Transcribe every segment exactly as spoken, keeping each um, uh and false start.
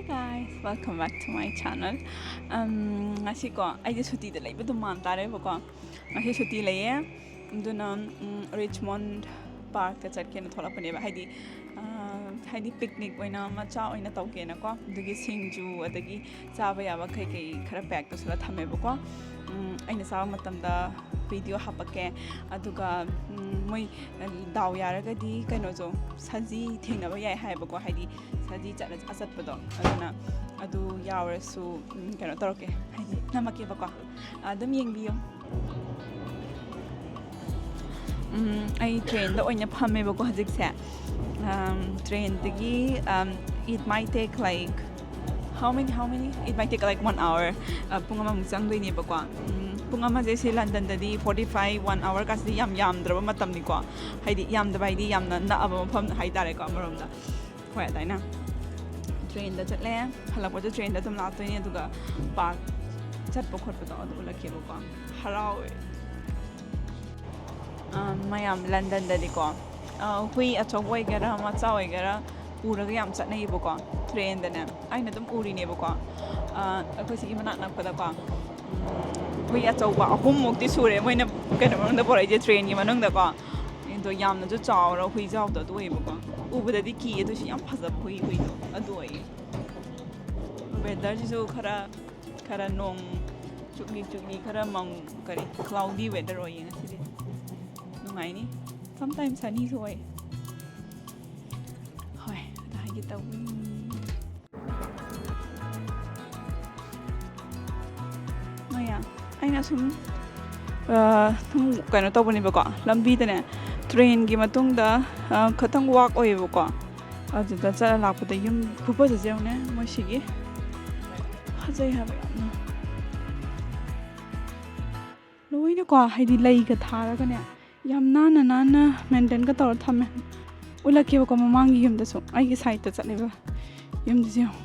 Guys, welcome back to my channel. Um, ꯉꯁꯤꯀꯣ, ꯑꯩꯁꯦ ꯁꯨꯇꯤꯗ ꯂꯩꯕ ꯑꯗꯨꯝ ꯃꯥꯟ ꯇꯥꯔꯦꯕꯀꯣ. ꯉꯁꯤ ꯁꯨꯇꯤ ꯂꯩꯌꯦ, ꯑꯗꯨꯅ ꯎꯝ, ꯔꯤꯆꯃꯣꯟ ꯄꯥꯔꯛꯇ ꯆꯠꯀꯦꯅ ꯊꯣꯛꯂꯛꯄꯅꯦꯕ. ꯍꯥꯏꯗꯤ ꯑꯥ, ꯍꯥꯏꯗꯤ ꯄꯤꯛꯅꯤꯛ ꯑꯣꯏꯅ ꯃꯆꯥ ꯑꯣꯏꯅ ꯇꯧꯒꯦꯅꯀꯣ. ꯑꯗꯨꯒꯤ ꯁꯤꯡꯖꯨ ꯑꯗꯒꯤ ꯆꯥꯕ ꯌꯥꯕ ꯀꯩꯀꯩ ꯈꯔ ꯄꯦꯛ ꯇꯧꯁꯜꯂ ꯊꯝꯃꯦꯕꯀꯣ. ꯎꯝ, ꯑꯩꯅ ꯆꯥꯕ ꯃꯇꯝꯗ ꯚꯤꯗꯤꯑꯣ ꯍꯥꯞꯄꯛꯀꯦ. ꯑꯗꯨꯒ ꯎꯝ, ꯃꯣꯏ ꯗꯥꯎ ꯌꯥꯔꯒꯗꯤ ꯀꯩꯅꯣꯁꯨ, ꯁꯖꯤ ꯊꯦꯡꯅꯕ ꯌꯥꯏ ꯍꯥꯏꯌꯦꯕꯀꯣ. ꯍꯥꯏꯗꯤ ꯁꯖꯤ ꯆꯠꯂ ꯑꯆꯠꯄꯗꯣ, ꯑꯗꯨꯅ ꯑꯗꯨ ꯌꯥꯎꯔꯁꯨ ꯎꯝ, ꯀꯩꯅꯣ ꯇꯧꯔꯛꯀꯦ, ꯍꯥꯏꯗꯤ ꯅꯝꯃꯛꯀꯦꯕꯀꯣ. ꯑꯗꯨꯝ ꯌꯦꯡꯕꯤꯌꯨ. ꯎꯝ, ꯑꯩ ꯇ꯭ꯔꯦꯟꯗ ꯑꯣꯏꯅ ꯐꯝꯃꯦꯕꯀꯣ ꯍꯧꯖꯤꯛꯁꯦ. ꯇ꯭ꯔꯦꯟꯗꯒꯤ, it might take like, how many, how many? It might take like one hour. ꯄꯨꯡ ꯑꯃꯃꯨꯛ ꯆꯪꯗꯣꯏꯅꯦꯕꯀꯣ. ꯎꯝ, ꯄꯨꯡ ꯑꯃꯁꯦ ꯁꯤ ꯂꯟꯗꯟꯗꯗꯤ forty five, one hour ꯀꯥꯁꯤꯗꯤ ꯌꯥꯝ ꯌꯥꯝꯗ꯭ꯔꯕ ꯃꯇꯝꯅꯤꯀꯣ. ꯍꯥꯏꯗꯤ ꯌꯥꯝꯗꯕ ꯍꯥꯏꯗꯤ ꯌꯥꯝꯅ ꯅꯛꯑꯕ ꯃꯐꯝ ꯍꯥꯏꯇꯥꯔꯦꯀꯣ ꯑꯃꯔꯣꯝꯗ. ꯍꯣꯏ, ꯑꯗꯨꯃꯥꯏꯅ ꯇ꯭ꯔꯦꯟꯗ ꯆꯠꯂꯦ. ꯍꯜꯂꯛꯄꯁꯨ ꯇ꯭ꯔꯦꯟꯗ ꯑꯗꯨꯝ ꯂꯥꯛꯇꯣꯏꯅꯦ, ꯑꯗꯨꯒ ꯄꯥꯔꯛ ꯆꯠꯄ ꯈꯣꯠꯄꯗꯣ ꯑꯗꯨ ꯎꯠꯂꯛꯀꯦꯕꯀꯣ. ꯍꯔꯥꯎꯋꯦ. ꯑ, ꯃꯌꯥꯝ ꯂꯟꯗꯟꯗꯗꯤꯀꯣ, ꯑ, ꯍꯨꯏ ꯑꯆꯧꯕ ꯑꯣꯏꯒꯦꯔꯥ ꯃꯆꯥ ꯑꯣꯏꯒꯦꯔꯥ ꯄꯨꯔꯒ ꯌꯥꯝ ꯆꯠꯅꯩꯌꯦꯕꯀꯣ. ꯇ꯭ꯔꯦꯟꯗꯅꯦ ꯑꯩꯅ ꯑꯗꯨꯝ ꯎꯔꯤꯅꯦꯕꯀꯣ. ꯑ, ꯑꯩꯈꯣꯏ ꯁꯤꯒꯤ ꯃꯅꯥꯛ ꯅꯛꯄꯗꯀꯣ, ꯎꯝ, ꯍꯨꯏ ꯑꯆꯧꯕ ꯑꯍꯨꯝꯃꯨꯛꯇꯤ ꯁꯨꯔꯦ ꯃꯣꯏꯅ ꯀꯩꯅꯣ ꯃꯅꯨꯡꯗ ꯄꯨꯔꯛꯏꯁꯦ, ꯇ꯭ꯔꯦꯟꯒꯤ ꯃꯅꯨꯡꯗꯀꯣ. ꯑꯗꯣ ꯌꯥꯝꯅꯁꯨ ꯆꯥꯎꯔ ꯍꯨꯏꯖꯥꯎꯗꯣ ꯑꯗꯨ ꯑꯣꯏꯌꯦꯕꯀꯣ. ꯎꯕꯗꯗꯤ ꯀꯤ, ꯑꯗꯨꯁꯨ ꯌꯥꯝ ꯐꯖꯕ ꯍꯨꯏ, ꯍꯨꯏꯗꯣ ꯑꯗꯨ ꯑꯣꯏꯌꯦ. ꯋꯦꯗꯔꯁꯤꯁꯨ ꯈꯔ, ꯈꯔ ꯅꯣꯡ ꯆꯨꯞꯂꯤ ꯆꯨꯞꯂꯤ, ꯈꯔ ꯃꯪ, ꯀꯔꯤ, cloudy weather ꯑꯣꯏꯌꯦ ꯉꯁꯤꯗꯤ. ꯅꯨꯡꯉꯥꯏꯅꯤ. Sometimes sunnyꯁꯨ ꯑꯣꯏ. ꯍꯣꯏ, ꯑꯗꯨ ꯍꯥꯏꯒꯦ ꯇꯧꯕꯅꯤ. ꯃꯌꯥ, ꯑꯩꯅ ꯁꯨꯝ, ꯑ, ꯁꯨꯝ ꯀꯩꯅꯣ ꯇꯧꯕꯅꯦꯕꯀꯣ, ꯂꯝꯕꯤꯗꯅꯦ ꯇ꯭ꯔꯦꯟꯒꯤ ꯃꯇꯨꯡꯗ, ꯑ, ꯈꯇꯪ ꯋꯥꯛ ꯑꯣꯏꯌꯦꯕꯀꯣ. ꯑꯗꯨꯗ ꯆꯠꯂ ꯂꯥꯛꯄꯗ ꯌꯨꯝ ꯈꯨꯐꯖꯁꯦ ꯌꯦꯡꯉꯨꯅꯦ, ꯃꯣꯏ ꯁꯤꯒꯤ ꯐꯖꯩ ꯍꯥꯏꯕ ꯌꯥꯝꯅ. ꯂꯣꯏꯅꯀꯣ, ꯍꯥꯏꯗꯤ ꯂꯩꯒ ꯊꯥꯔꯒꯅꯦ, ꯌꯥꯝ ꯅꯥꯟꯅ ꯅꯥꯟꯅ ꯃꯦꯟꯇꯦꯟꯒ ꯇꯧꯔ ꯊꯝꯃꯦ. ꯎꯠꯂꯛꯀꯦꯕꯀꯣ, ꯃꯃꯥꯡꯒꯤ ꯌꯨꯝꯗꯁꯨ, ꯑꯩꯒꯤ ꯁꯥꯏꯠꯇ ꯆꯠꯂꯤꯕ ꯌꯨꯝꯗꯨꯁꯨ ꯌꯦꯡꯉꯣ.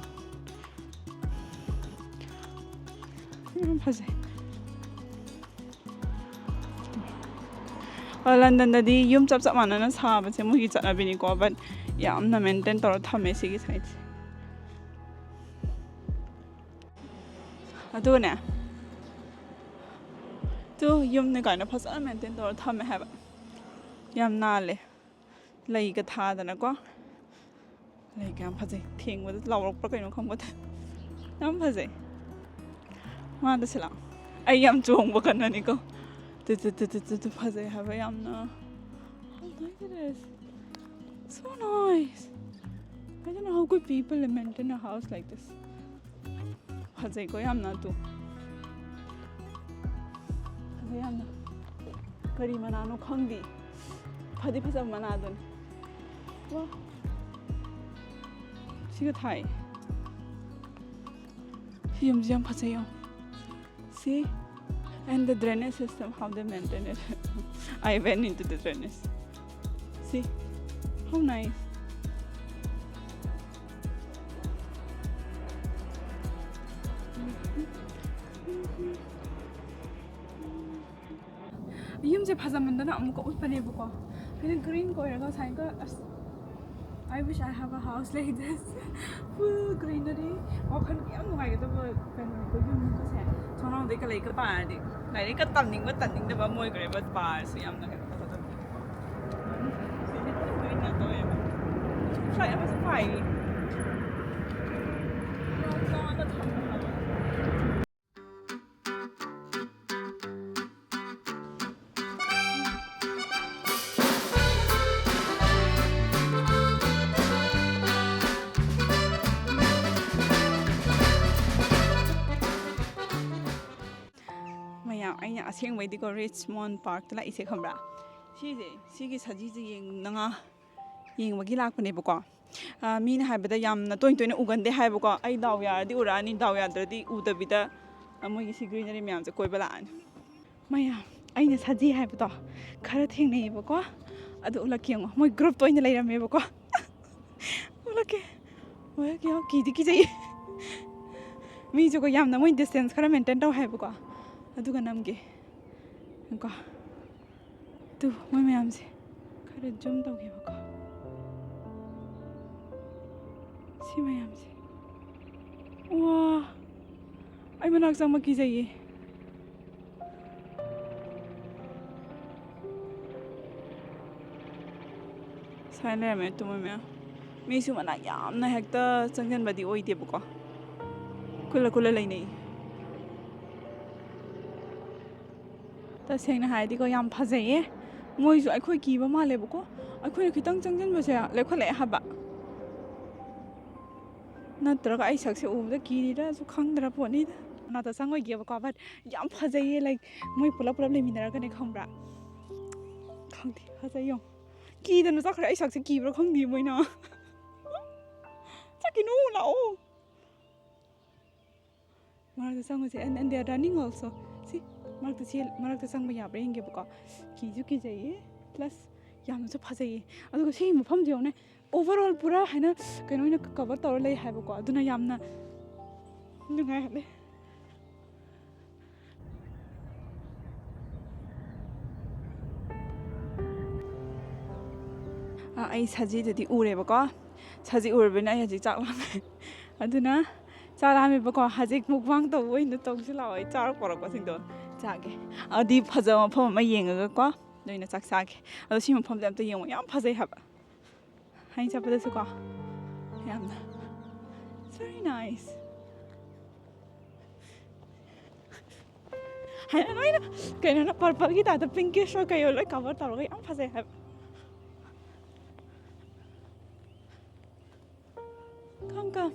ꯌꯥꯝ ꯐꯖꯩ. ꯑ, ꯂꯟꯗꯟꯗꯗꯤ ꯌꯨꯝ ꯆꯞ ꯆꯞ ꯃꯥꯟꯅꯅ ꯁꯥꯕꯁꯦ ꯃꯣꯏꯒꯤ ꯆꯠꯅꯕꯤꯅꯤꯀꯣ, but ꯌꯥꯝꯅ ꯃꯦꯟꯇꯦꯟ ꯇꯧꯔ ꯊꯝꯃꯦ ꯁꯤꯒꯤ ꯁꯥꯏꯠꯁꯦ. ꯑꯗꯨꯒꯅꯦ, ꯇꯨ, ꯌꯨꯝꯅꯦ ꯀꯥꯏꯅ ꯐꯖꯅ ꯃꯦꯟꯇꯦꯟ ꯇꯧꯔ ꯊꯝꯃꯦ ꯍꯥꯏꯕ꯫ ꯌꯥꯝ ꯅꯥꯜꯂꯦ꯫ ꯂꯩꯒ ꯊꯥꯗꯅꯀꯣ꯫ ꯂꯩꯒ ꯌꯥꯝ ꯐꯖꯩ꯫ ꯊꯦꯡꯕꯗ ꯂꯥꯎꯔꯛꯄ꯭ꯔꯥ ꯀꯩꯅꯣ ꯈꯪꯕꯣꯠꯇꯦ꯫ ꯌꯥꯝ ꯐꯖꯩ꯫ ꯃꯥꯗ ꯁꯤꯂꯥ꯫ ꯑꯩ ꯌꯥꯝ ꯆꯣꯡꯕ ꯀꯩꯅꯣꯅꯤꯀꯣ꯫ ꯇꯨ, ꯇꯨ, ꯇꯨ, ꯇꯨ, ꯇꯨ, ꯇꯨ, ꯐꯖꯩ ꯍꯥꯏꯕ ꯌꯥꯝꯅ꯫ Oh, look at this. So nice. I don't know how could people maintain a house like this. ꯐꯖꯩꯀꯣ ꯌꯥꯝꯅ ꯑꯗꯨ꯫ ꯐꯖꯩ ꯌꯥꯝꯅ꯫ ꯀꯔꯤ ꯃꯅꯥꯅꯣ ꯈꯪꯗꯦ꯫ ꯐꯗꯤ ꯐꯖꯕ ꯃꯅꯥꯗꯨꯅꯤ꯫ ꯋꯥ꯫ ꯁꯤꯒ ꯊꯥꯏ꯫ ꯁꯤ ꯌꯨꯝꯁꯤ ꯌꯥꯝ ꯐꯖꯩ ꯌꯦꯡꯉꯣ꯫ See? And the drainage system, how they maintain it. I went into the drainage. See? How nice. ꯌꯨꯝꯁꯦ ꯐꯖꯃꯟꯗꯅ ꯑꯃꯨꯛꯀ ꯎꯠꯄꯅꯦꯕꯀꯣ꯫ ꯀꯩꯅꯣ green ꯀꯣꯏꯔꯒ ꯉꯁꯥꯏꯒ ꯑꯁ, I wish I have a house like this. Full greenery. ꯋꯥꯈꯜ ꯌꯥꯝ ꯅꯨꯡꯉꯥꯏꯒꯗꯕ ꯀꯩꯅꯣꯅꯤꯀꯣ ꯌꯨꯝꯒꯁꯦ꯫ ꯊꯣꯡꯅꯥꯎꯗꯩ ꯀꯂꯩꯒ ꯄꯥꯔꯗꯤ꯫ ꯂꯥꯏꯔꯤꯛꯀ ꯇꯝꯅꯤꯡꯕ ꯇꯝꯅꯤꯡꯗꯕ ꯑꯃ ꯑꯣꯏꯈ꯭ꯔꯦꯕ, ꯄꯥꯔꯁꯨ ꯌꯥꯝꯅ ꯀꯩꯅꯣ ꯇꯧꯒꯗꯕꯅꯦꯕꯀꯣ꯫ ꯁꯤꯗꯤ ꯄꯨꯔꯥ green ꯉꯥꯛꯇ ꯑꯣꯏꯌꯦꯕ꯫ Flashlight ꯑꯃꯁꯨ ꯄꯥꯏꯔꯤ꯫ ꯌꯥꯝ ꯅꯥꯟꯅ ꯊꯝꯃꯦ ꯍꯥꯏꯕ꯫ ꯃꯌꯥꯝ, ꯑꯩꯅ ꯑꯁꯦꯡꯕꯩꯗꯤꯀꯣ Richmond Parkꯇ ꯂꯥꯛꯏꯁꯦ ꯈꯪꯕ꯭ꯔꯥ? ꯁꯤꯁꯦ, ꯁꯤꯒꯤ ꯁꯖꯤꯁꯦ ꯌꯦꯡꯅꯉꯥ ꯌꯦꯡꯕꯒꯤ ꯂꯥꯛꯄꯅꯦꯕꯀꯣ꯫ ꯑꯥ, ꯃꯤꯅ ꯍꯥꯏꯕꯗ ꯌꯥꯝꯅ ꯇꯣꯏ ꯇꯣꯏꯅ ꯎꯒꯟꯗꯦ ꯍꯥꯏꯕꯀꯣ꯫ ꯑꯩ ꯗꯥꯎ ꯌꯥꯔꯗꯤ ꯎꯔꯛꯑꯅꯤ, ꯗꯥꯎ ꯌꯥꯗ꯭ꯔꯗꯤ ꯎꯗꯕꯤꯗ, ꯑꯥ, ꯃꯣꯏꯒꯤ ꯁꯤ greenery ꯃꯌꯥꯝꯁꯦ ꯀꯣꯏꯕ ꯂꯥꯛꯑꯅꯤ꯫ ꯃꯌꯥꯝ, ꯑꯩꯅ ꯁꯖꯤ ꯍꯥꯏꯕꯗꯣ ꯈꯔ ꯊꯦꯡꯅꯩꯌꯦꯕꯀꯣ꯫ ꯑꯗꯨ ꯎꯠꯂꯛꯀꯦ ꯌꯦꯡꯉꯣ, ꯃꯣꯏ groupꯇ ꯑꯣꯏꯅ ꯂꯩꯔꯝꯃꯦꯕꯀꯣ꯫ ꯎꯠꯂꯛꯀꯦ꯫ ꯎꯠꯂꯛꯀꯦ, ꯌꯦꯡꯉꯣ, ꯀꯤꯗꯤ ꯀꯤꯖꯩ꯫ ꯃꯤꯁꯨꯀꯣ ꯌꯥꯝꯅ ꯃꯣꯏ distance ꯈꯔ maintain ꯇꯧ ꯍꯥꯏꯕꯀꯣ꯫ ꯑꯗꯨꯒ ꯅꯝꯒꯦ꯫ ꯀꯣ꯫ ꯇꯨ, ꯃꯣꯏ ꯃꯌꯥꯝꯁꯦ ꯈꯔ zoom ꯇꯧꯒꯦꯕꯀꯣ꯫ ꯁꯤ ꯃꯌꯥꯝꯁꯦ꯫ ꯋꯥ! ꯑꯩ ꯃꯅꯥꯛ ꯆꯪꯕ ꯀꯤꯖꯩꯌꯦ꯫ ꯁꯥꯏ ꯂꯩꯔꯝꯃꯦ ꯇꯨꯝꯃ ꯃꯌꯥꯝ꯫ ꯃꯤꯁꯨ ꯃꯅꯥꯛ ꯌꯥꯝꯅ ꯍꯦꯛꯇ ꯆꯪꯁꯤꯟꯕꯗꯤ ꯑꯣꯏꯗꯦꯕꯀꯣ꯫ ꯀꯨꯜꯂ ꯀꯨꯜꯂ ꯂꯩꯅꯩ꯫ ꯇꯁꯦꯡꯅ ꯍꯥꯏꯔꯗꯤꯀꯣ, ꯌꯥꯝ ꯐꯖꯩꯌꯦ꯫ ꯃꯣꯏꯁꯨ ꯑꯩꯈꯣꯏ ꯀꯤꯕ ꯃꯥꯜꯂꯦꯕꯀꯣ꯫ ꯑꯩꯈꯣꯏꯅ ꯈꯤꯇꯪ ꯆꯪꯁꯤꯟꯕꯁꯦ ꯂꯦꯞꯈꯠꯂꯛꯑꯦ ꯍꯥꯏꯕ꯫ ꯅꯠꯇ꯭ꯔꯒ ꯑꯩ ꯁꯛꯁꯦ ꯎꯕꯗ ꯀꯤꯔꯤꯔꯥꯁꯨ ꯈꯪꯗ꯭ꯔ ꯄꯣꯠꯅꯤꯗ꯫ ꯃꯅꯥꯛꯇ ꯆꯪꯉꯣꯏꯒꯦꯕꯀꯣ, but ꯌꯥꯝ ꯐꯖꯩꯌꯦ꯫ Like, ꯃꯣꯏ ꯄꯨꯂꯞ ꯄꯨꯂꯞ ꯂꯩꯃꯤꯟꯅꯔꯒꯅꯦ, ꯈꯪꯕ꯭ꯔꯥ? ꯈꯪꯗꯦ, ꯐꯖꯩ ꯌꯦꯡꯉꯣ꯫ ꯀꯤꯗꯅ ꯆꯠꯈ꯭ꯔꯦ꯫ ꯑꯩ ꯁꯛꯁꯦ ꯀꯤꯕ꯭ꯔꯥ ꯈꯪꯗꯦ ꯃꯣꯏꯅ꯫ ꯆꯠꯈꯤꯅꯨ, ꯂꯥꯛꯑꯣ꯫ ꯃꯔꯛꯇ ꯆꯪꯉꯨꯁꯦ꯫ And, and they are running also. ꯁꯤ ꯃꯔꯛꯇ ꯆꯦꯜ-, ꯃꯔꯛꯇ ꯆꯪꯕ ꯌꯥꯕ꯭ꯔꯥ ꯌꯦꯡꯒꯦꯕꯀꯣ꯫ ꯀꯤꯁꯨ ꯀꯤꯖꯩꯌꯦ, plus ꯌꯥꯝꯅꯁꯨ ꯐꯖꯩꯌꯦ꯫ ꯑꯗꯨꯒ ꯁꯤꯒꯤ ꯃꯐꯝꯁꯦ ꯌꯦꯡꯉꯨꯅꯦ, overall ꯄꯨꯔꯥ ꯍꯥꯏꯅ ꯀꯩꯅꯣ ꯑꯣꯏꯅ cover ꯇꯧꯔ ꯂꯩ ꯍꯥꯏꯕꯀꯣ꯫ ꯑꯗꯨꯅ ꯌꯥꯝꯅ ꯅꯨꯡꯉꯥꯏꯍꯜꯂꯦ꯫ ꯑ, ꯑꯩ ꯁꯖꯤꯗꯨꯗꯤ ꯎꯔꯦꯕꯀꯣ꯫ ꯁꯖꯤ ꯎꯔꯕꯅꯤꯅ ꯑꯩ ꯍꯧꯖꯤꯛ ꯆꯥꯛ ꯂꯥꯝꯃꯦ꯫ ꯑꯗꯨꯅ ꯆꯥꯛ ꯂꯥꯝꯃꯦꯕꯀꯣ꯫ ꯍꯧꯖꯤꯛ mukbang ꯇꯧꯕ ꯑꯣꯏꯅ ꯇꯧꯁꯤ ꯂꯥꯛꯑꯣ꯫ ꯑꯩ ꯆꯥꯔ ꯄꯣꯔꯛꯄꯁꯤꯡꯗꯣ ꯆꯥꯒꯦ꯫ ꯑꯗꯨꯗꯤ ꯐꯖꯕ ꯃꯐꯝ ꯑꯃ ꯌꯦꯡꯉꯒꯀꯣ, ꯅꯣꯏꯅ ꯆꯥꯛ ꯆꯥꯒꯦ꯫ ꯑꯗꯣ ꯁꯤ ꯃꯐꯝꯁꯦ ꯑꯝꯇ ꯌꯦꯡꯉꯣ꯫ ꯌꯥꯝ ꯐꯖꯩ ꯍꯥꯏꯕ꯫ ꯍꯌꯦꯡ ꯆꯠꯄꯗꯁꯨꯀꯣ꯫ ꯌꯥꯝꯅ, it's very nice꯫ ꯍꯥꯏꯅ ꯂꯣꯏꯅ ꯀꯩꯅꯣꯅ purple ꯒꯤ type ꯇ, pinkish ꯑꯣ ꯀꯩꯑꯣ ꯂꯣꯏ cover ꯇꯧꯔꯒ ꯌꯥꯝ ꯐꯖꯩ ꯍꯥꯏꯕ꯫ Come, come.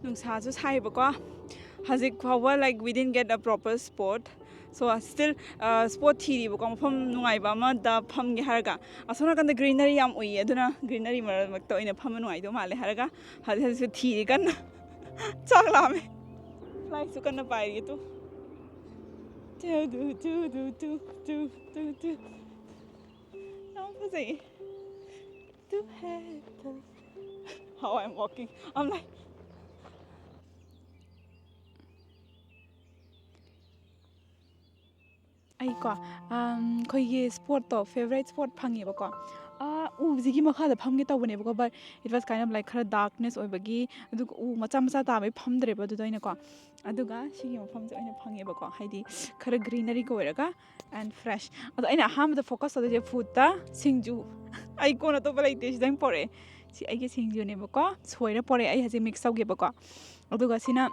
ꯅꯨꯡꯁꯥꯁꯨ ꯁꯥꯏꯕꯀꯣ꯫ ꯍꯧꯖꯤꯛ ꯐꯥꯎꯕ, like, we didn't get a proper spot. So, still, uh, spot ꯊꯤꯔꯤꯕꯀꯣ, ꯃꯐꯝ ꯅꯨꯡꯉꯥꯏꯕ ꯑꯃꯗ ꯐꯝꯒꯦ ꯍꯥꯏꯔꯒ꯫ ꯑꯁꯣꯝ ꯅꯥꯀꯟꯗ greenery ꯌꯥꯝ ꯎꯏꯌꯦ, ꯑꯗꯨꯅ greenery ꯃꯔꯛꯇ ꯑꯣꯏꯅ ꯐꯝꯕ ꯅꯨꯡꯉꯥꯏꯗꯧ ꯃꯥꯜꯂꯦ ꯍꯥꯏꯔꯒ ꯍꯧꯖꯤꯛ ꯍꯧꯖꯤꯛꯁꯨ ꯊꯤꯔꯤ ꯀꯟꯅ꯫ ꯆꯥꯛ ꯂꯥꯝꯃꯦ꯫ Flightꯁꯨ ꯀꯟꯅ ꯄꯥꯏꯔꯤ꯫ ꯇꯨ꯫ ꯇꯨ, ꯇꯨ, ꯇꯨ꯫ ꯌꯥꯝ ꯐꯖꯩ꯫ ꯇꯨ ꯍꯦ two. How I'm walking. I'm like, ꯑꯩꯀꯣ, ꯑꯝ, ꯑꯩꯈꯣꯏꯒꯤ spotꯇꯣ, favourite spot ꯐꯪꯉꯦꯕꯀꯣ꯫ ꯑꯥ, ꯎꯁꯤꯒꯤ ꯃꯈꯥꯗ ꯐꯝꯒꯦ ꯇꯧꯕꯅꯦꯕꯀꯣ, but it was kind of like ꯈꯔ darkness ꯑꯣꯏꯕꯒꯤ, ꯑꯗꯨꯒ ꯎ ꯃꯆꯥ ꯃꯆꯥ ꯇꯥꯕꯒꯤ ꯐꯝꯗ꯭ꯔꯦꯕ ꯑꯗꯨꯗ ꯑꯩꯅꯀꯣ꯫ ꯑꯗꯨꯒ ꯁꯤꯒꯤ ꯃꯐꯝꯁꯦ ꯑꯣꯏꯅ ꯐꯪꯉꯦꯕꯀꯣ, ꯍꯥꯏꯗꯤ ꯈꯔ greeneryꯒ ꯑꯣꯏꯔꯒ and fresh꯫ ꯑꯗꯣ ꯑꯩꯅ ꯑꯍꯥꯟꯕꯗ focus ꯇꯧꯗꯣꯏꯁꯦ foodꯇ, ꯁꯤꯡꯖꯨ꯫ ꯑꯩ ꯀꯣꯟ ꯑꯇꯣꯞꯄ ꯂꯩꯇꯦ, ꯁꯤꯗꯪ ꯄꯣꯔꯛꯑꯦ꯫ ꯁꯤ ꯑꯩꯒꯤ ꯁꯤꯡꯖꯨꯅꯦꯕꯀꯣ, ꯁꯣꯏꯔ ꯄꯣꯔꯛꯑꯦ꯫ ꯑꯩ ꯍꯧꯖꯤꯛ mix ꯇꯧꯒꯦꯕꯀꯣ꯫ ꯑꯗꯨꯒ ꯁꯤꯅ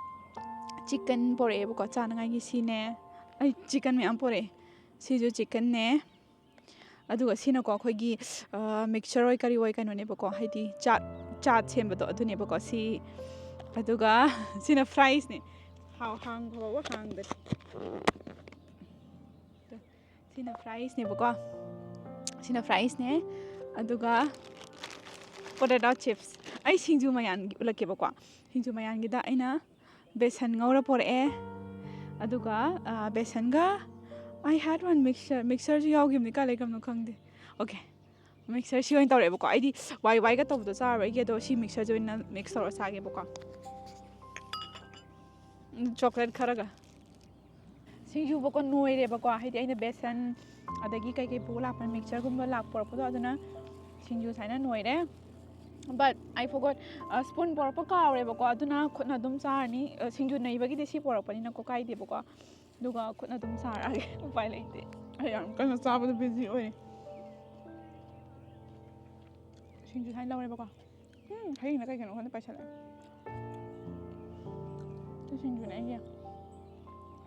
chicken ꯄꯣꯔꯛꯑꯦꯕꯀꯣ, ꯆꯥꯅꯉꯥꯏꯒꯤ ꯁꯤꯅꯦ꯫ ꯑꯩ chicken ꯃꯌꯥꯝ ꯄꯣꯔꯛꯑꯦ꯫ ꯁꯤꯁꯨ chickenꯅꯦ꯫ ꯑꯗꯨꯒ ꯁꯤꯅꯀꯣ ꯑꯩꯈꯣꯏꯒꯤ mixture ꯑꯣꯏ ꯀꯔꯤ ꯑꯣꯏ ꯀꯩꯅꯣꯅꯦꯕꯀꯣ, ꯍꯥꯏꯗꯤ ꯆꯥꯠ ꯆꯥꯠ ꯁꯦꯝꯕꯗꯣ ꯑꯗꯨꯅꯦꯕꯀꯣ꯫ ꯁꯤ ꯑꯗꯨꯒ ꯁꯤꯅ fries ꯅꯦ꯫ ꯍꯥꯎ ꯍꯥꯡꯕ ꯐꯥꯎꯕ ꯍꯥꯡꯗ꯭ꯔꯦ꯫ ꯁꯤꯅ fries ꯅꯦꯕꯀꯣ꯫ ꯁꯤꯅ fries ꯅꯦ꯫ ꯑꯗꯨꯒ potato chips꯫ ꯑꯩ ꯁꯤꯡꯖꯨ ꯃꯌꯥꯟꯒꯤ ꯎꯠꯂꯛꯀꯦꯕꯀꯣ꯫ ꯁꯤꯡꯖꯨ ꯃꯌꯥꯟꯒꯤꯗ ꯑꯩꯅ ꯕꯦꯁꯟ ꯉꯧꯔ ꯄꯣꯔꯛꯑꯦ꯫ ꯑꯗꯨꯒ ꯕꯦꯁꯟꯒ I had one mixture, mixtureꯁꯨ ꯌꯥꯎꯈꯤꯕꯅꯤ, ꯀꯥꯏ ꯂꯩꯈ꯭ꯔꯕꯅꯣ ꯈꯪꯗꯦ꯫ Okay, mixture ꯁꯤ ꯑꯣꯏꯅ ꯇꯧꯔꯛꯑꯦꯕꯀꯣ꯫ ꯑꯩꯗꯤ ꯋꯥꯏ ꯋꯥꯏꯒ ꯇꯧꯕꯗꯣ ꯆꯥꯔꯔꯣꯏꯒꯦ, ꯑꯗꯣ ꯁꯤ mixtureꯁꯤ ꯑꯣꯏꯅ mix ꯇꯧꯔ ꯆꯥꯒꯦꯕꯀꯣ꯫ Chocolate ꯈꯔꯒ꯫ ꯁꯤꯡꯖꯨꯕꯀꯣ ꯅꯣꯏꯔꯦꯕꯀꯣ, ꯍꯥꯏꯗꯤ ꯑꯩꯅ ꯕꯦꯁꯟ ꯑꯗꯒꯤ ꯀꯩꯀꯩ ꯄꯨ ꯂꯥꯛꯄꯅ, mixtureꯒꯨꯝꯕ ꯂꯥꯛ ꯄꯨꯔꯛꯄꯗꯣ, ꯑꯗꯨꯅ ꯁꯤꯡꯖꯨ ꯁꯨꯃꯥꯏꯅ ꯅꯣꯏꯔꯦ꯫ But I forgot, spoon ꯄꯨꯔꯛꯄ ꯀꯥꯎꯔꯦꯕꯀꯣ, ꯑꯗꯨꯅ ꯈꯨꯠꯅ ꯑꯗꯨꯝ ꯆꯥꯔꯅꯤ꯫ ꯁꯤꯡꯖꯨ ꯅꯩꯕꯒꯤꯗꯤ ꯁꯤ ꯄꯨꯔꯛꯄꯅꯤꯅꯀꯣ ꯀꯥꯏꯗꯦꯕꯀꯣ, ꯑꯗꯨꯒ ꯈꯨꯠꯅ ꯑꯗꯨꯝ ꯁꯥꯔꯛꯑꯒꯦ꯫ ꯎꯄꯥꯏ ꯂꯩꯇꯦ, ꯑꯩ ꯌꯥꯝ ꯀꯟꯅ ꯆꯥꯕꯗ busy ꯑꯣꯏꯔꯦ꯫ ꯁꯤꯡꯖꯨ ꯁꯨꯃꯥꯏꯅ ꯂꯧꯔꯦꯕꯀꯣ꯫ ꯎꯝ, ꯍꯌꯦꯡꯅ ꯀꯩ ꯀꯩꯅꯣ ꯈꯪꯗꯦ ꯄꯥꯏꯁꯜꯂꯛꯑꯦ꯫ ꯁꯤ ꯁꯤꯡꯖꯨꯅꯦ ꯑꯩꯒꯤ꯫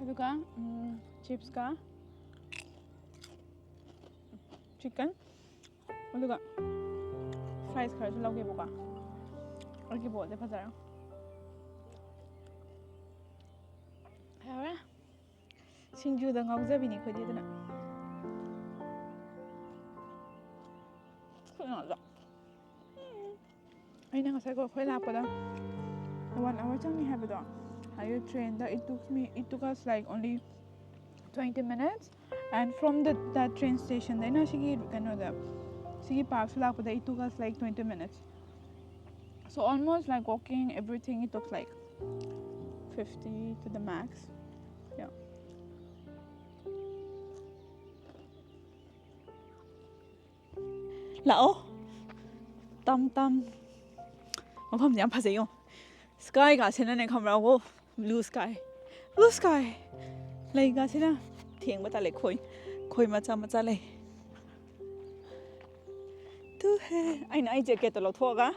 ꯑꯗꯨꯒ chipsꯀ chicken, ꯑꯗꯨꯒ fries ꯈꯔꯁꯨ ꯂꯧꯒꯦꯕꯀꯣ꯫ ꯑꯩꯒꯤ bowlꯁꯦ ꯐꯖꯔꯦ꯫ ꯌꯥꯔꯦ꯫ ꯁꯤꯡꯖꯨꯗ ꯉꯥꯎꯖꯕꯤꯅꯤ ꯑꯩꯈꯣꯏꯗꯤ ꯑꯗꯨꯅ꯫ ꯈꯨꯠ ꯅꯥꯗ꯫ ꯑꯩꯅ ꯉꯁꯥꯏꯀꯣ ꯑꯩꯈꯣꯏ ꯂꯥꯛꯄꯗ one hour ꯆꯪꯅꯤ ꯍꯥꯏꯕꯗꯣ, ꯍꯥꯏꯗꯤ trainꯗ it took me, it took us like only twenty minutes, and from the, that train stationꯗꯩꯅ ꯁꯤꯒꯤ ꯀꯩꯅꯣꯗ, ꯁꯤꯒꯤ parkꯁꯨ ꯂꯥꯛꯄꯗ it took us like twenty minutes. So almost like walking everything, it took like fifty to the max. Yeah. ꯂꯥꯛꯑꯣ꯫ ꯇꯝ ꯇꯝ꯫ ꯃꯐꯝꯁꯦ ꯌꯥꯝ ꯐꯖꯩ ꯌꯦꯡꯉꯣ꯫ Sky ꯒꯥꯁꯤꯅꯅꯦ ꯈꯪꯕ꯭ꯔꯥ? ꯋꯣ, blue sky, blue sky꯫ ꯂꯩꯒꯥꯁꯤꯅ ꯊꯦꯡꯕ ꯇꯜꯂꯦ꯫ ꯈꯣꯏ, ꯈꯣꯏ ꯃꯆꯥ ꯃꯆꯥ ꯂꯩ꯫ ꯇꯨ ꯍꯦ꯫ ꯑꯩꯅ ꯑꯩ jacket ꯇꯣ ꯂꯧꯊꯣꯛꯑꯒ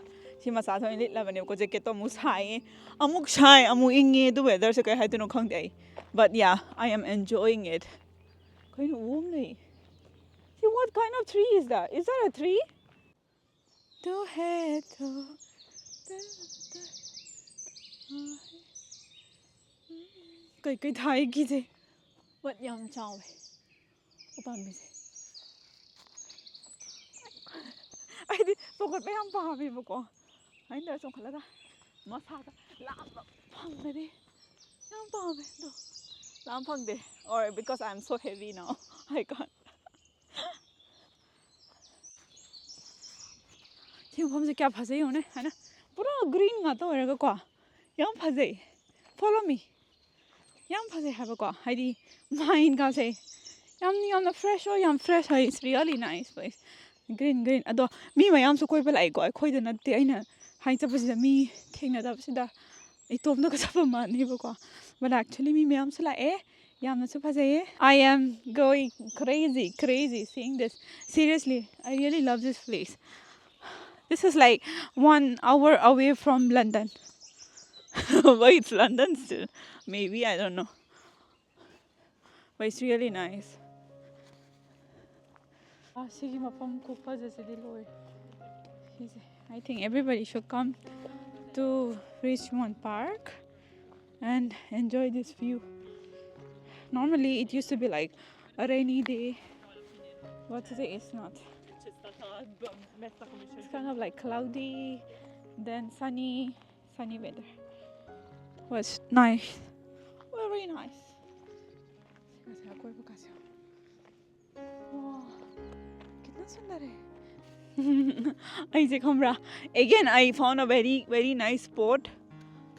ꯁꯤ ꯃꯆꯥꯁꯦ ꯑꯣꯏꯅ ꯂꯤꯠꯂꯕꯅꯦꯕꯀꯣ꯫ Jacket ꯇꯣ ꯑꯃꯨꯛ ꯁꯥꯏꯌꯦ, ꯑꯃꯨꯛ ꯁꯥꯏ, ꯑꯃꯨꯛ ꯏꯪꯉꯦ꯫ ꯑꯗꯨ weather ꯁꯦ ꯀꯩ ꯍꯥꯏꯗꯣꯏꯅꯣ ꯈꯪꯗꯦ ꯑꯩ꯫ But yeah, I am enjoying it. ꯀꯩꯅꯣ ꯎ ꯑꯃ ꯂꯩ꯫ See, what kind of tree is that? Is that a tree? Two ꯍꯦ ꯇꯨ꯫ ꯀꯩ ꯀꯩ ꯊꯥꯏ ꯀꯤꯖꯩ꯫ But ꯌꯥꯝ ꯆꯥꯎꯋꯦ ꯎꯄꯥꯝꯕꯤꯁꯦ꯫ ꯑꯩꯗꯤ ꯆꯣꯡꯈꯠꯄ ꯌꯥꯝ ꯄꯥꯝꯃꯦꯕꯀꯣ꯫ ꯑꯩꯅ ꯆꯣꯡꯈꯠꯂꯒ ꯃꯁꯥꯗ ꯂꯥꯝꯕ ꯐꯪꯒꯅꯤ꯫ ꯌꯥꯝ ꯄꯥꯝꯃꯦ ꯑꯗꯣ ꯂꯥꯝ ꯐꯪꯗꯦ, or because I am so heavy now, I can't. ꯁꯤ ꯃꯐꯝꯁꯦ ꯀꯌꯥ ꯐꯖꯩ ꯌꯦꯡꯉꯨꯅꯦ꯫ ꯍꯥꯏꯅ ꯄꯨꯔꯥ green ꯉꯥꯛꯇ ꯑꯣꯏꯔꯒꯀꯣ, ꯌꯥꯝ ꯐꯖꯩ꯫ Follow me. ꯌꯥꯝ ꯐꯖꯩ ꯍꯥꯏꯕꯀꯣ, ꯍꯥꯏꯗꯤ ꯃꯥꯏꯟꯒꯥꯁꯦ ꯌꯥꯝ, ꯌꯥꯝꯅ fresh ꯑꯣꯏ, ꯌꯥꯝ fresh ꯑꯣꯏ꯫ It's really nice place. Green, green. ꯑꯗꯣ ꯃꯤ ꯃꯌꯥꯝꯁꯨ ꯀꯣꯏꯕ ꯂꯥꯛꯏꯀꯣ, ꯑꯩꯈꯣꯏꯗ ꯅꯠꯇꯦ꯫ ꯑꯩꯅ ꯍꯥꯏ ꯆꯠꯄꯁꯤꯗ ꯃꯤ ꯊꯦꯡꯅꯗꯕꯁꯤꯗ ꯏꯇꯣꯝꯇꯒ ꯆꯠꯄ ꯃꯥꯟꯅꯦꯕꯀꯣ꯫ But actually ꯃꯤ ꯃꯌꯥꯝꯁꯨ ꯂꯥꯛꯑꯦ, ꯌꯥꯝꯅꯁꯨ ꯐꯖꯩꯌꯦ꯫ I am going crazy, crazy seeing this. Seriously, I really love this place. This is like one hour away from London. But it's London still. Maybe, I don't know. But it's really nice. ꯑꯥ, ꯁꯤꯒꯤ ꯃꯐꯝ ꯈꯨꯐꯖꯁꯤꯗꯤ ꯂꯣꯏꯔꯦ꯫ ꯁꯤꯁꯦ, I think everybody should come to Richmond Park and enjoy this view. Normally, it used to be like a rainy day, but today it's not. It's kind of like cloudy, then sunny, sunny weather. Was nice, very nice. ꯁꯤ ꯉꯁꯥꯏ ꯑꯀꯣꯏꯕ ꯀꯥꯁꯦ꯫ ꯋꯥ, ꯀꯤꯇꯅꯥ ꯁꯨꯟꯗꯔ ꯍꯦ꯫ ꯑꯩꯁꯦ ꯈꯪꯕ꯭ꯔꯥ? Again, I found a very, very nice spot.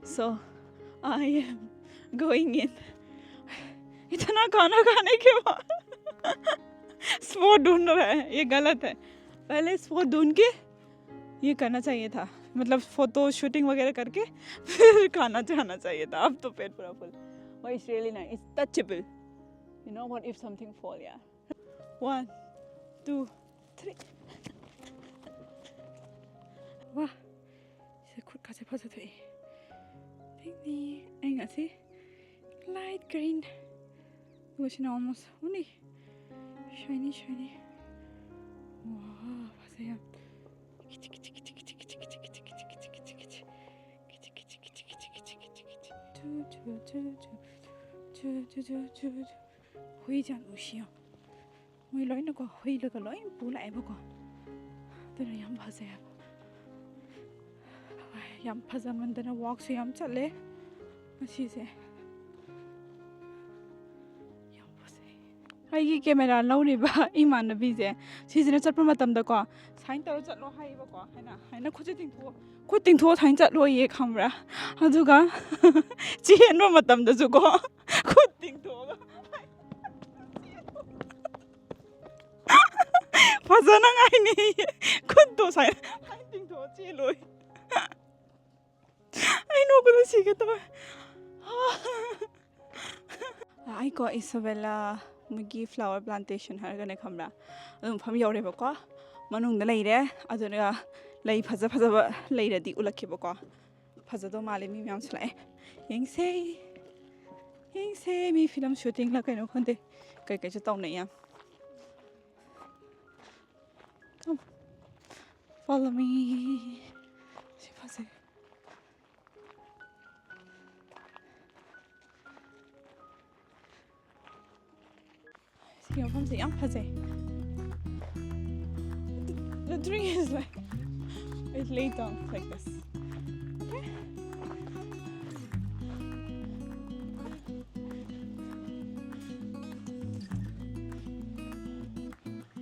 So, I am going in. इतना खाना खाने के बाद spot ढूंढ रहा है, ये गलत है। पहले spot ढूंढ के ये करना चाहिए था, मतलब फोटो शूटिंग वगैरह करके फिर खाना जाना चाहिए था। अब तो पेट पूरा full. But it's really nice, it's touchable. You know what, if something fall, yeah. One, two, three. 와, 진짜 콜까지 퍼져도 돼. 핑미, 엥 아시? Light green. 이것이 almost only shiny, shiny. 와, 보세요. 키치, 키치, 키치, 키치, 키치, 키치, 키치, 키치, 키치, 키치, 키치, 키치, 키치, 키치, 키치, 키치, 키치, 키치, ꯃꯣꯏ ꯂꯣꯏꯅꯀꯣ ꯍꯨꯏꯗꯒ ꯂꯣꯏ ꯄꯨ ꯂꯥꯛꯑꯦꯕꯀꯣ꯫ ꯑꯗꯨꯅ ꯌꯥꯝ ꯐꯖꯩ ꯍꯥꯏꯕ꯫ ꯌꯥꯝ ꯐꯖꯃꯟꯗꯅ walkꯁꯨ ꯌꯥꯝ ꯆꯠꯂꯦ ꯉꯁꯤꯁꯦ꯫ ꯌꯥꯝ ꯐꯖꯩ꯫ ꯑꯩꯒꯤ ꯀꯦꯃꯦꯔꯥ ꯂꯧꯔꯤꯕ ꯏꯃꯥꯟꯅꯕꯤꯁꯦ ꯁꯤꯁꯤꯅ ꯆꯠꯄ ꯃꯇꯝꯗꯀꯣ, "ꯁꯥꯏꯟ ꯇꯧꯔ ꯆꯠꯂꯣ" ꯍꯥꯏꯌꯦꯕꯀꯣ꯫ ꯍꯥꯏꯅ, ꯍꯥꯏꯅ ꯈꯨꯠꯁꯦ ꯇꯤꯡꯊꯣꯛꯑꯣ, ꯈꯨꯠ ꯇꯤꯡꯊꯣꯛꯑꯣ ꯁꯥꯏꯟ ꯆꯠꯂꯣꯌꯦ, ꯈꯪꯕ꯭ꯔꯥ? ꯑꯗꯨꯒ ꯆꯦꯟꯕ ꯃꯇꯝꯗꯁꯨꯀꯣ ꯈꯨꯠ ꯇꯤꯡꯊꯣꯛꯑꯒ ꯐꯖꯅ ꯉꯥꯏꯅꯩꯌꯦ꯫ ꯈꯨꯠꯇꯣ ꯁꯥꯏꯟ, ꯁꯥꯏꯟ ꯇꯤꯡꯊꯣꯛꯑ ꯆꯦꯜꯂꯣꯌꯦ꯫ ꯑꯩ ꯅꯣꯛꯄꯗ ꯁꯤꯒꯦ ꯇꯧꯋꯦ꯫ ꯑꯩꯀꯣ ꯏꯁꯥꯕꯦꯂꯥ ꯃꯣꯏꯒꯤ flower plantation ꯍꯥꯏꯔꯒꯅꯦ, ꯈꯪꯕ꯭ꯔꯥ? ꯑꯗꯨ ꯃꯐꯝ ꯌꯧꯔꯦꯕꯀꯣ꯫ ꯃꯅꯨꯡꯗ ꯂꯩꯔꯦ꯫ ꯑꯗꯨꯅ ꯂꯩ ꯐꯖ ꯐꯖꯕ ꯂꯩꯔꯗꯤ ꯎꯠꯂꯛꯀꯦꯕꯀꯣ꯫ ꯐꯖꯗꯧ ꯃꯥꯜꯂꯦ, ꯃꯤ ꯃꯌꯥꯝꯁꯨ ꯂꯥꯛꯑꯦ꯫ ꯌꯦꯡꯁꯦ, ꯌꯦꯡꯁꯦ, ꯃꯤ film shootingꯂ ꯀꯩꯅꯣ ꯈꯪꯗꯦ, ꯀꯩꯀꯩꯁꯨ ꯇꯧꯅꯩ ꯌꯥꯝ꯫ Come, follow me. ꯁꯤ ꯐꯖꯩ꯫ ꯁꯤ ꯃꯐꯝꯁꯦ ꯌꯥꯝ ꯐꯖꯩ꯫ The, the tree is like, it lay down like this. Okay?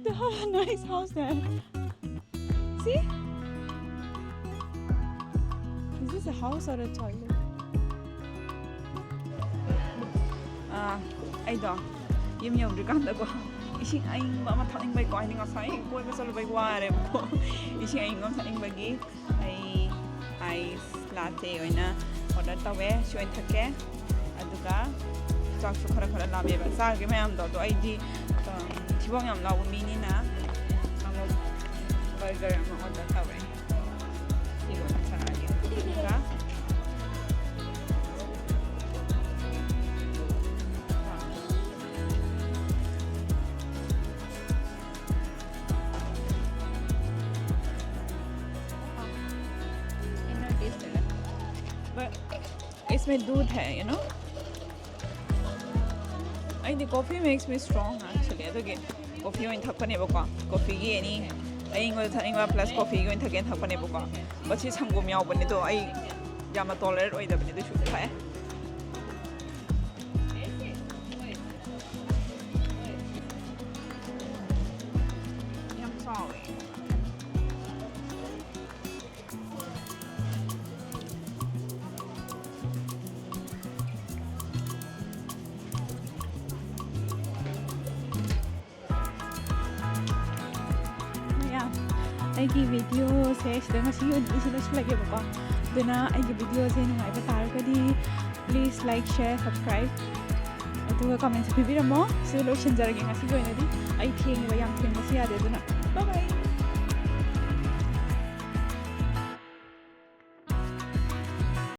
They have a nice house there. See? Is this a house or a toilet? ꯑꯥ, ꯑꯩꯗꯣ ꯌꯨꯝ ꯌꯧꯗ꯭ꯔꯤꯀꯥꯟꯗꯀꯣ, ꯏꯁꯤꯡ ꯑꯏꯪꯕ ꯑꯃ ꯊꯛꯅꯤꯡꯕꯩꯀꯣ, ꯍꯥꯏꯗꯤ ꯉꯁꯥꯏ ꯀꯣꯏꯕ ꯆꯠꯂꯨꯕꯩ ꯋꯥꯔꯦꯕꯀꯣ꯫ ꯏꯁꯤꯡ ꯑꯏꯪꯕ ꯑꯃ ꯊꯛꯅꯤꯡꯕꯒꯤ ꯑꯩ ice latte ꯑꯣꯏꯅ order ꯇꯧꯋꯦ꯫ ꯁꯤ ꯑꯣꯏꯅ ꯊꯛꯀꯦ꯫ ꯑꯗꯨꯒ ꯆꯥꯛꯁꯨ ꯈꯔ ꯈꯔ ꯂꯥꯝꯃꯦꯕ꯫ ꯆꯥꯒꯦ ꯃꯌꯥꯝꯗꯣ, ꯑꯗꯣ ꯑꯩꯗꯤ, ꯎꯝ, ꯊꯤꯕꯣꯡ ꯌꯥꯝ ꯂꯥꯎꯕ ꯃꯤꯅꯤꯅ ꯑꯃꯨꯛ burger ꯑꯃ order ꯇꯧꯔꯦ꯫ ꯁꯤ ꯂꯣꯏꯅ ꯆꯥꯔꯒꯦ꯫ ꯑꯗꯨꯒ But इसमें दूध है, you know? ꯑꯩꯗꯤ coffee makes me strong actually. ꯑꯗꯨꯒꯤ coffee ꯑꯣꯏꯅ ꯊꯛꯄꯅꯦꯕꯀꯣ꯫ Coffeeꯒꯤ any ꯑꯏꯪꯕꯗ ꯊꯛꯅꯤꯡꯕ plus coffeeꯒꯤ ꯑꯣꯏꯅ ꯊꯛꯀꯦꯅ ꯊꯛꯄꯅꯦꯕꯀꯣ꯫ But ꯁꯤ ꯁꯪꯒꯣꯝ ꯌꯥꯎꯕꯅꯦ, ꯑꯗꯣ ꯑꯩ ꯌꯥꯝꯅ tolerate ꯑꯣꯏꯗꯕꯅꯦ, ꯑꯗꯨꯁꯨ ꯊꯛꯑꯦ꯫ ꯌꯥꯝ ꯆꯥꯎꯋꯦ꯫ ꯃꯌꯥꯝ, ꯑꯩꯒꯤ videoꯁꯦ ꯁꯤꯗ ꯉꯁꯤꯒꯤ ꯑꯣꯏꯅꯗꯤ ꯁꯤ ꯂꯣꯏꯁꯤꯜꯂꯒꯦꯕꯀꯣ꯫ ꯑꯗꯨꯅ ꯑꯩꯒꯤ videoꯁꯦ ꯅꯨꯡꯉꯥꯏꯕ ꯇꯥꯔꯒꯗꯤ please like, share, subscribe, ꯑꯗꯨꯒ commentꯁꯨ ꯄꯤꯕꯤꯔꯝꯃꯣ꯫ ꯁꯤꯗ ꯂꯣꯏꯁꯤꯟꯖꯔꯒꯦ ꯉꯁꯤꯒꯤ ꯑꯣꯏꯅꯗꯤ꯫ ꯑꯩ ꯊꯦꯡꯉꯦꯕ, ꯌꯥꯝ ꯊꯦꯡꯕꯁꯨ ꯌꯥꯗꯦ꯫ ꯑꯗꯨꯅ bye bye꯫